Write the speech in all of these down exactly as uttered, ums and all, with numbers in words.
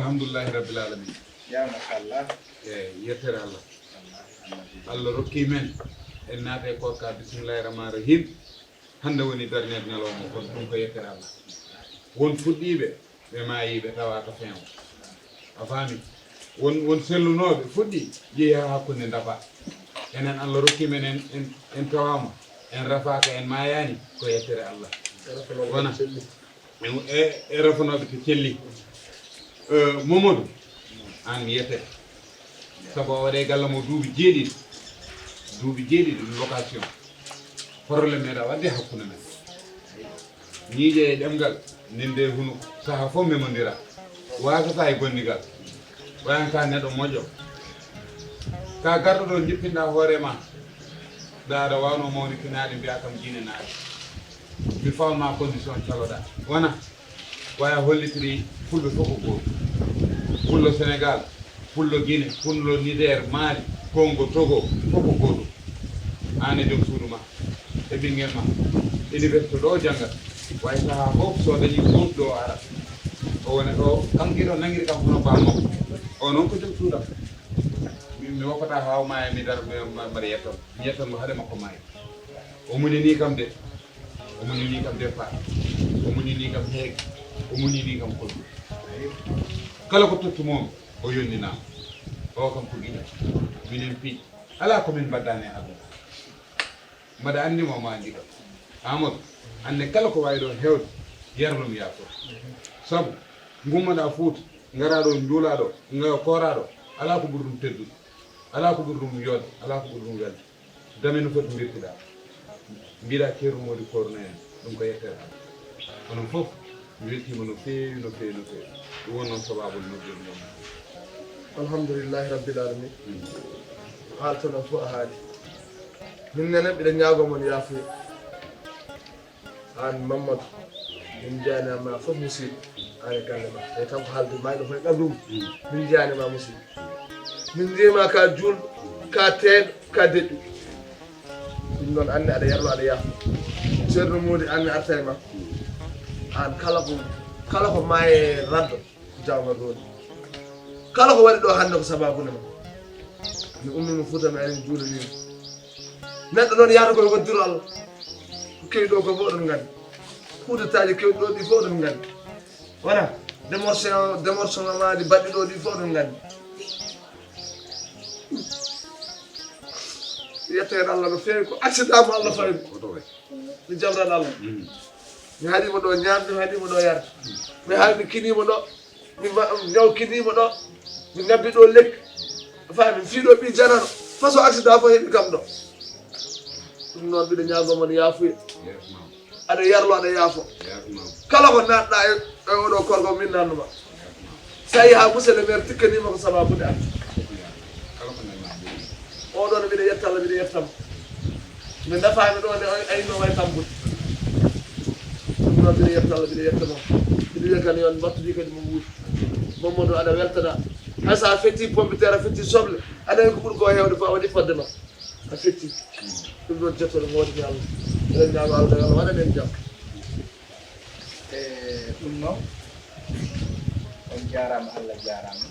Alhamdulillahi rabbil alamin. Yawma kalla. E yettere Allah. Allah rokki men en naate korka, bismillahi rahmani rahim. Hannde woni darneede ñalawma, kono ɗum ko yettere Allah. Won fuɗɗiiɓe, ɓe maayi, ɓe tawaaka feewa. A faami? Won, won sellunooɓe fuɗɗi, jeyi haa hakkunde dafa. Enen Allah rokki men en, en, en tawaama, en rafaaka, en maayaani, ko yettere Allah. Wona? E, e rafanooɓe to celli. Eh, Mamadou, aan mi yetete. Sabu a waɗa e galle mo duuɓi jeeɗiɗi. Duuɓi jeeɗiɗi location. Problème meeɗa waɗde hakkunde men. Ñiiƴe e ɗemngal, nande hunuko. Sahaa fof memondira. Waasata e gonndigal. Wayan ka neɗɗo moƴƴo. Ka garɗo ɗo jippinɗa hoore ma. Nda aɗa wawno mawnikinaade mbiya kam jiinenaaɗo. Mi fawma condition caloɗa. Wona? Waya hollitiri fulɓe fof ko gooto. Fullo Sénégal, fullo Guinée, fullo Niger, Mali, Congo, Togo, fof ko gooto. Aan e joom suudu ma, e ɓinngel ma, université ɗo o janngata. Way sahaa fof so dañi gooto ɗo o ara. O wona ɗo, kam giɗo nanngiri kam hono bammakko. O noon ko joom suudam. Mi, mi woppata haawma e mi dar, mi, mi, mbaɗa yetton. Mi yetton mo haade makko maayi. O muñanii kam de. O muñanii kam départ. O muñanii kam heege. O muñanii kam kolɗu. Kala ko tottumoo-mi, o yonninaa ma. O kam ko giɗo. Minen piiji. Alaa ko min mbaddani e aduna. Mbaɗa anndi mo, mo anndi kam. Amadou, anne kala ko waawi ɗo heewde, yarlum yaafo. Sabu, ngummaɗaa Fuuta, ngaraa ɗo, njuulaa ɗo, nga-, kooraa ɗo, alaa ko ɓuri ɗum teddude. Alaa ko ɓuri ɗum yooɗde, alaa ko ɓuri ɗum welde. Dame no foti mbirtiɗaa. Mbiɗa Ceerno Mody Koor na en, ɗum ko yettere am. Onon fof, mi weltiima no feewi, no feewi, no feewi. Ɗum wonno sabaabu noddirgol mon. Alhamdulillahi Rabbil Alamin. Mm. Haaltoɗon fof a haali. Min nene mbiɗa ñaagoo mon yaafuya. Aan Mamadou, min njaani ma fof musiɗɗo, aan e galle ma. Tawi tan ko haalde mayɗo koye qabru mum. Min njaani ma musiɗɗo. Min njeyi ma ka juulɗo, ka teeɗo, ka deƴƴo. Ɗum noon anne aɗa yarlo, aɗa yaafo. Ceerno Mody, anne arta e ma. Aan kala ko, kala ko maaye raddo. Jawma ɗoon. Kala ko waɗi ɗo hannde ko sabaabu ne ma. Mi ummiima Fuuta, mi ari mi juulaniima. Neɗɗo noon yahata koye waddiro Allah. Ko kewi ɗo ko fof oɗon nganndi. Kuutataaji kewɗi ɗo ɗi fof oɗon nganndi. Wona? Démorso-, démorsonemaaji baɗɗi ɗo ɗi fof oɗon nganndi. Yettoyat Allah no feewi, ko accident mo Allah fawi. Mi jabran Allah. Mm. Mi haɗiima ɗo ñaamde, mi haɗiima ɗo yarde. Mi haɗi, mi kiniima ɗo. Mi ma-, ñawkiniima ɗo. Mi ngabbi ɗo lekki. Faami, mi fii ɗo ɓii janano. Façon accident fof heɓi kam ɗo. Ɗum noon, mbiɗa ñaagoo mon yaafuya. Yes, ma'am. Aɗa yarlo, aɗa yaafo. Yes, ma'am. Kala ko naatɗa e, e oɗo korgo, min naatnuma. Yes, ma'am. So a yehi haa monsieur le maire tikkaniima ko sabaabu nde arti. Kala ko nanmi. Oɗon mbiɗa yetta Allah, mbiɗa yetta mo. Nde nafaami ɗo, nde ay-, ayno way tambude. Ɗum noon mbiɗa yetta Allah, mbiɗa yetta mo. Mbiɗa wiya kadi yo on mbattudi kadi mo wuuri. Mamadou, aɗa weltana. Hay so a fetti pomme de terre, a fetti soble, aɗa anndi ko ɓuri ko heewde fof a waɗi fodde ma. A fetti. Ɗum noon jettoɗo mo waɗi mi Allah. Eɗen ñaama Allah, yo Allah waɗan en jam. E ɗum noon, on jaaraama, Allah jaaraama.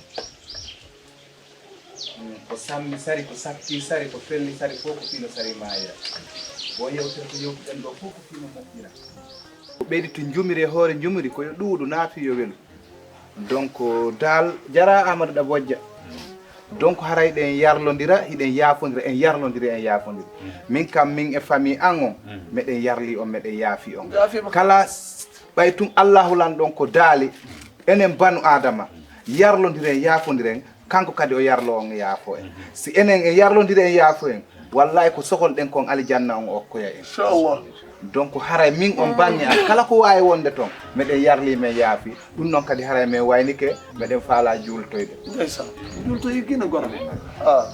Mm, ko sammi sari, ko satti sari, ko felli sari, fof ko fino sari maayira. Ko yewtere ko yewtuɗen ɗo fof ko fino moƴƴira. Ko ɓeydi to njumiri e hoore njumiri, ko yo ɗuuɗu naatu yo welu. Donc, Daal, jaraa Amadou Ɗa Bojja. Donc, haray ɗen yarlondira, hiɗen yaafondira, en yarlondira, en yaafondira. Min kam, min e famille an on, meɗen yarli on, meɗen yaafi on. Yaafiima. Kala s-, ɓay tun Allahu lan ɗon ko daali, enen banu Aadama, yarlondiren, yaafondiren, kanko kadi o yarlo on, yaafo en. Si enen en yarlondiri, en yaafo en, wallahi ko sohol ɗen kon alijanna on okkoya en. Inchallah. Donc haray min on bange an, kala ko waawi wonde ton, meɗen yarli, men yaafi. Ɗum noon kadi haray men waynike, meɗen faala juultoyde. Ndeysaan. Juulto yiggino goro. Ah.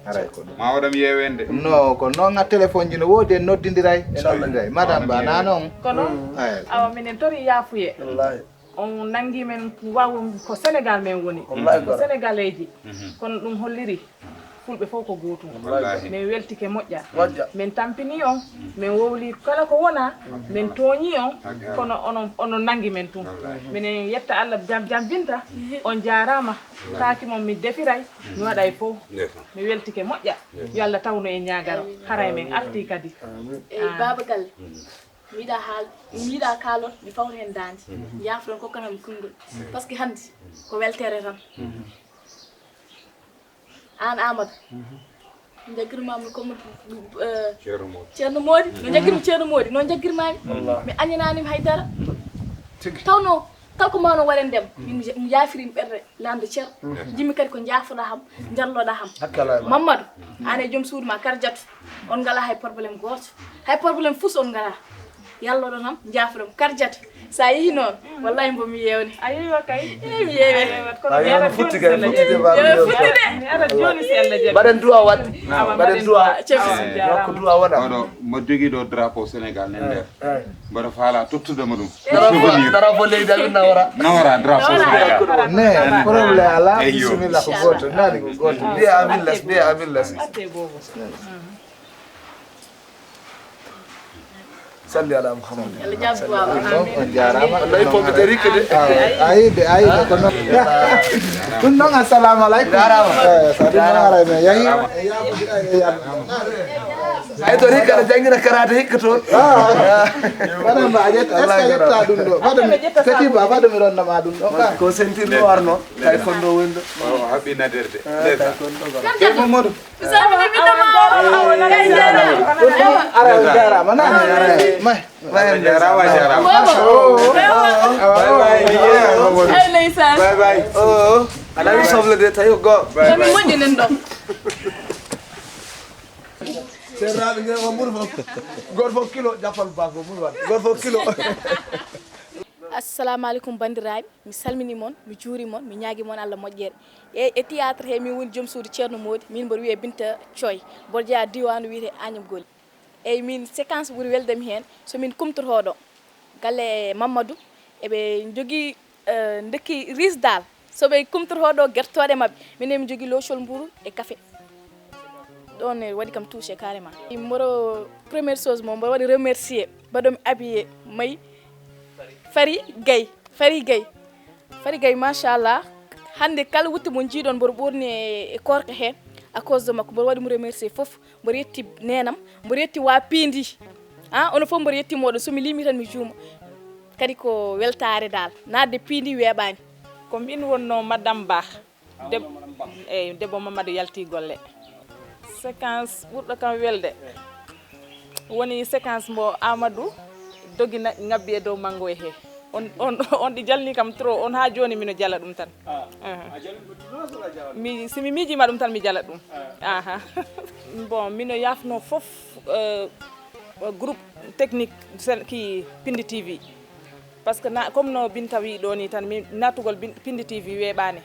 Haray ko ɗum. Ma waɗam yeewende. No, ko noon a téléphone ji no woodi, en noddindiray, en Inchallah. Noddindiray. Madame Ba, na noon? Ko noon. Ay. Awa, minen tori yaafuye. Wallahi. On nangi men ko waaw, ko Sénégal men woni. Wallahi, ko bara. Sénégalais ji. Mhm. Kono ɗum holliri. Fulɓe fof ko gootum. Wallaahi. Min weltike moƴƴa. Moƴƴa. Min tampinii on, min wowlii kala ko wonaa, min tooñii on, kono onon, onon nanngi min tun. Wallaahi. Minen yetta Allah jam, jam Binta, on jaaraama. Kaaki mon mi defiray, mi waɗay fof. Ndeysaan. Mi weltike moƴƴa. Yo Allah tawnu en ñaagaro. Haray min artii kadi. Amiin. Eyi, Baaba Galle. Mi yiɗaa haal, mi yiɗaa kaalon, mi fawta heen daande. Njaafoɗon kokkanam konngol. Par ce que hannde ko weltere tan. Aan Amadou. Njaggirmaami comme, eh, Ceerno Moodi. Ceerno Moodi. No njaggirmi Ceerno Moodi, no njaggirmaami. Wallaahi. Mi añanaanima hay dara. Tigi. Tawno kala ko mawno waɗen ndema, min mi mi yaafiriima ɓerɗe laamde Ceerno. Njimmi kadi ko njaafoɗaa ham, njalloɗaa ham. Hakkalla e ma. Mamadou, aan e joom suudu ma Karjatu, on ngalaa hay problème gooto. Hay problème fus on ngalaa. Yalloɗon ham, njaafoɗon Karjatu. So a yehii noon, wallaahi mbo mi yeewni. A yeewa kay. Eh, mi yeewi. A yeewa, kono a mi yeewa arat futti jooni kay, si Allah futti jaɓi. De, mi arat jooni si Allah jaɓi. Mbaɗen du'a waɗ. Awa, mbaɗen du'a. Cefi. Awa, jaaraama. Ko du'a waɗa. Oɗo, mo jogii ɗo drapeau Sénégal nen nder. Eh. Mboɗo faala tottude mo ɗum. Drapeau, souvenir. Drapeau leydi amin nawora. Nawora drapeau Sénégal. Ne, problème alaa, eyyo. Bisimilla ko gooto, nani ko gooto. Mbiya amin les, mbiya amin les. Atte boobo. Salli ala Muhammad. Allah jaɓi du'a. On jaaraama. Wallahi, pomme de terre de. Ayi de, ayi de, ko noon. Ɗum noon, assalamu aleykum. Jaaraama. Eh, so ɗum noon, haray men yahi. Ay, to hikka aɗa janngina karaate hikka toon. Ah. Waɗa mba a ƴetta, est-ce que a ƴetta ɗum ɗo? Waɗa mi, Petit Ba, waɗa mi ronnama ɗum ɗo ka. Ko ceinture noir noon, taekwondo woni ɗo. O haɓɓi naderde. Ah, ndeysaan. Taekwondo ko. E Mamadou. Ara, on jaaraama. Nani, ara. May, may, on jaaraama, jaaraama. Bye bye. Bye bye. Oh, oh. Bye bye. Oh, oh. Aɗa wi soble de, tawi ko go. Bye bye. Moƴƴi nen ɗo. Seeraaɓe, nge o mburu fof. Gooto fof kilo, jappal ba ko mburu wan. Gooto fof kilo. Assalamu aleykum, banndiraaɓe. Mi salminii mon, mi juurii mon, mi ñaagii mon Allah moƴƴere. E, e théâtre he, min woni joom suudu Ceerno Moodi, min mboɗo wiyee Binta Coy, mboɗo jeyaa diiwaan wiyetee Agnam Goli. Eyi, min séquence ɓuri welde mi heen, so min kumtotoo ɗo, galle Mamadou, eɓe njogii, eh, ndekki riis daal. So ɓe kumtotoo ɗo gertooɗe maɓɓe, minen min njogii loocol mburu e café. Ɗoon ne waɗi kam touché carrément. Mboɗo, première chose mo mboɗo waɗi remercier, mbaɗo mi habillé, mayi Fari Gaye. Fari Gaye. Fari Gaye, machallah. Hannde kala wutte mo njiiɗon mboɗo ɓoorni e, e koorka heen, à cause de makko. Mboɗo waɗi mo remercier fof. Mboɗo yetti neenam, mboɗo yetti waa Piindi. Ah, onon fof mboɗo yetti mooɗon. So mi liimii tan mi juuma. Kadi ko weltaare daal. Naatde Piindi weeɓaani. Ko miin wonnoo Madame Ba. Deb-, eyi, debbo Mamadou yalti golle. Séquence ɓurɗo kam welde woni séquence mbo Amadou dogi na-, ngabbi e dow manngo e he. On, on, on ɗi jalni kam trop, on haa jooni mino jala ɗum tan. Ah, aha. A jalni ɗum tout le temps, wala jala ɗum? Mi, si mi miijiima ɗum tan, mi jala ɗum. Ah. Aha. Bon, mino yaafno fof, euh, groupe technique sen-, ki Pindi T V. Par ce que na, comme no Binta wi ɗo ni tan, mi naatugol Bin-, Pindi T V weeɓaani.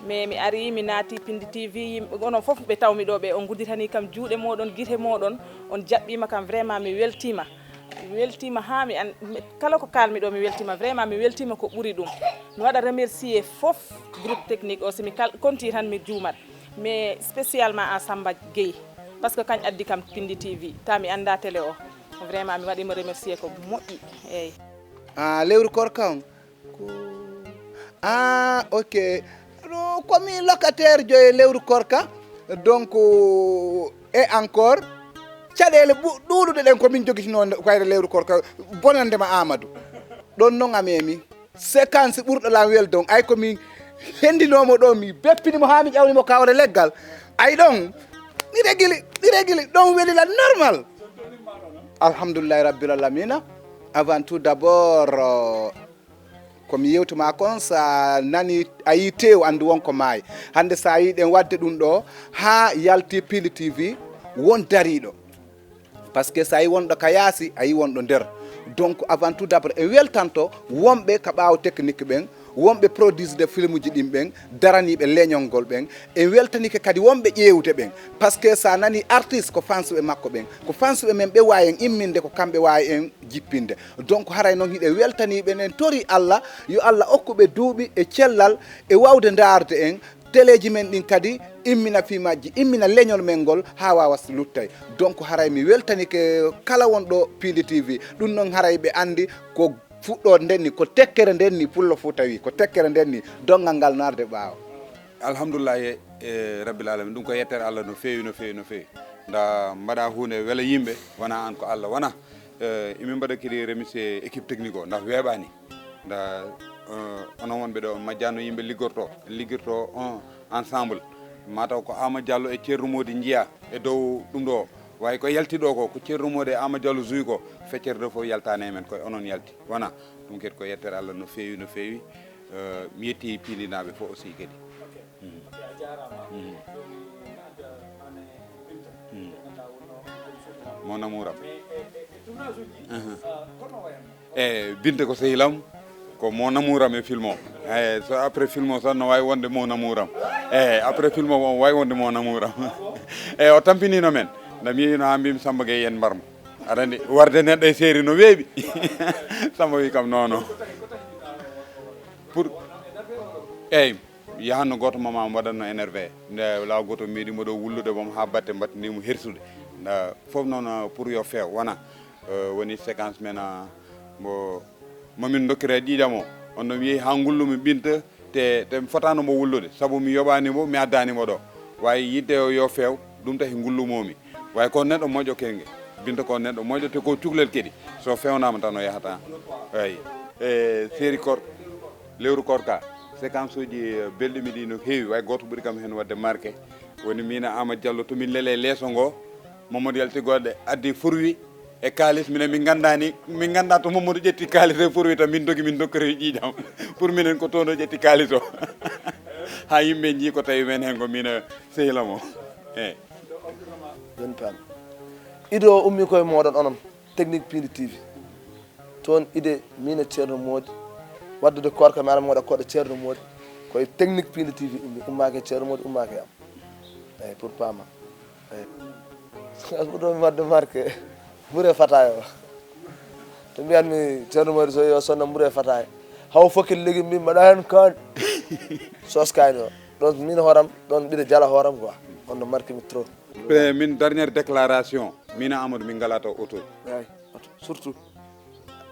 Mais mi ari, mi naati Pindi T V, yimɓe, onon fof ɓe tawmi ɗo ɓe, on gudditani kam juuɗe moɗon, gite moɗon, on jaɓɓiima kam, vraiment mi weltiima. Mi weltiima haa mi an-, mi, kala ko kaalmi ɗo mi weltiima, vraiment mi weltiima ko ɓuri ɗum. Mi waɗa remercier fof groupe technique o, si mi kal-, konti tan mi juumat. Mais spécialement à Samba Gueye, par ce que kañ addi kam Pindi T V, ta mi annda télé o. Vraiment mi waɗiima remercier ko moƴƴi, eyi. Ah, lewru korka on? Ko, ah, ok. Ɗo, komi locataire joye lewru korka. Donc, et encore, caɗeele ɓu-, ɗuuɗuɗe ɗen ko min jogitinoo nde, kayre lewru korka, bonande ma Amadou. Ɗon non a memi. Séquence ɓurɗo lan welde on, ay ko min hendinoomo ɗo, mi beppinimo haa mi ƴawnimo kawre leggal. Ay ɗon, mi regili, mi regili, ɗon weli lan normal. Alhamdulillahi Rabbil Alamina. Avant tout d'abord, euh, ko mi yewtuma kon, sa nani, a yi tew, andu won ko maayi. Hande sa yi ɗen wadde ɗum ɗo, haa yalti Pindi T V, won dariɗo. Parce que sa yi wonɗo ka yaasi, a yi wonɗo nder. Donc, avant tout d'abord, en weltanto wonɓe ka ɓaawo technique ɓen, wonɓe produisde filmuji ɗin ɓen, daraniiɓe leñol ngol ɓen. En weltanike kadi wonɓe ƴeewde ɓen. Parce que sa nani artiste ko fans ɓe makko ɓen. Ko fans ɓe men ɓe waawi en imminde ko kamɓe waawi en jippinde. Donc, haray non hiɗen weltanii ɓe, en torii Allah, yo Allah okku ɓe duuɓi e cellal e waawde ndaarde en. teleeji men ɗin kadi immina fii majji, immina leñol men ngol haa waawa luttay. Donc haray mi weltanike kala wonɗo Piindi T V. Ɗum noon haray ɓe anndi ko fuɗɗoode nden ni, ko tekkere nden ni, Pullo Fuuta wi, ko tekkere nden ni, donngal ngal no arde ɓaawo. Alhamdulillahi e Rabbil Alamin, ɗum ko yettere Allah no feewi, no feewi, no feewi. Nda mbaɗa huunde wela yimɓe, wona an ko Allah wona. Eh, emin mbaɗa kadi remercier équipe technique o, ndax weeɓaani. Nda, eh, onon wonɓe ɗo, majjano yimɓe liggorto, liggorto on ensemble. Mataw ko Ama Diallo e Ceerno Modi njiya e dow ɗum ɗo. Way ko yalti ɗo ko, ko Ceerno Modi e Ama Diallo juy ko, feccere ɗo fof yaltani e men, koye onon yalti. Wona, ɗum kadi ko yettere Allah no feewi, no feewi. Eh, mi yetti Piindinaaɓe fof aussi kadi. Ok. Mhm. Ok, a jaaraama. Mhm. Jooni mi adda aan e Binta. Mhm. Ɓe ngannduɗaa wonno joom suudu am. Mon amour am. Mais, e, e, e tournage uji, aha, ah, kono wayanno? E Binta ko sehil am, ko mon amour am e film o. Eyi, so après film o tan no waawi wonde mon amour am. Eyi, après film o, o waawi wonde mon amour am. Eyi, o tampinino men. Nda mi yehino haa mbimi Samba Gueye yen mbarmo. Aɗa anndi, warde neɗɗo e seeri no weeɓi. Samba wi kam, non, non. Pour, eyi, yahanno gooto mama mo waɗatno énervé. Nde law gooto meeɗi mo ɗo wullude mo haa batte mbattini mo hersude. Nda fof noon, pour yo feew, wona, eh, woni séquence men, ah, mo, mo min dokkira e ƴiiƴam o. On ɗon yehi haa ngullu mi Binta, te, te mi fotaano mo wullude, sabu mi yoɓaani mo, mi addaani mo ɗo. Waawi yiɗde o yo feew, ɗum tahi ngullumoo mi. Waawi ko neɗɗo moƴƴo kenge. Binta ko neɗɗo moƴƴo, te ko cuklel kadi. So feewnaama tan o yahata. Eyi. E série Koor, lewru Koor ka, séquence uji, eh, belɗi mi ɗi no heewi. Waawi gooto ɓuri kam heen waɗde marqué. Woni miin e Ama Diallo to min lele leeso ngo. Mamadou Yalti Goɗɗe addi furwi e kaalis, minen min nganndaani, min nganndaa to Mamadou ƴetti kaalis e furwi tan min dogi min dokkori ƴiiƴam. Pour minen ko toon o ƴetti kaalis o. Haa yimɓe njii ko tawi men heen ko min e sehil am o. Eyi. Jooni paami. Ido o ummi koye mooɗon onon, Technique Piindi T V. Toon ide min e Ceerno Moodi, waɗdude koorka mi ara mi waɗa koɗo Ceerno Moodi. Koye Technique Piindi T V ummi, ummaaki e Ceerno Moodi, ummaaki e am. Eyi, pour paama. Eyi. Ɓurɗo mi waɗde marqué, mburu e fataaya o. Ɓe mbiyanmi Ceerno Moodi so yo sonna mburu e fataaya. Haw fokkit legi mbi mbaɗa heen kaan. Soos kaani o. Ɗon min hooram, ɗon mbiɗa jala hooram quoi. On no marqué mi trop. Après, min dernière déclaration, min e Amadou min ngalaa taw oto. Eyi, oto, surtout.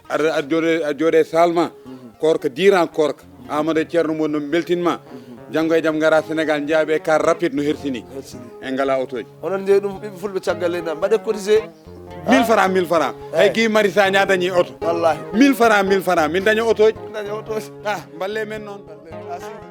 Aɗa, aɗa jooɗe, aɗa jooɗe salle ma, koorka, diiran koorka. Amadou e Ceerno Moodi no mbeltin ma. Janngo e jam ngara Sénégal, njeyaa ɓe car rapide no hersini. Hersini. En ngalaa otooji. Onon njeyi ɗum ɓiɓɓe fulɓe caggal leydi na, mbaɗe cotisé. Mille francs, mille francs. Hay Guy Marius Sagna dañi oto. Wallahi. Mille francs, mille francs. Min daña otooji. Daña otooji. Ah, mballe men noon. Merci.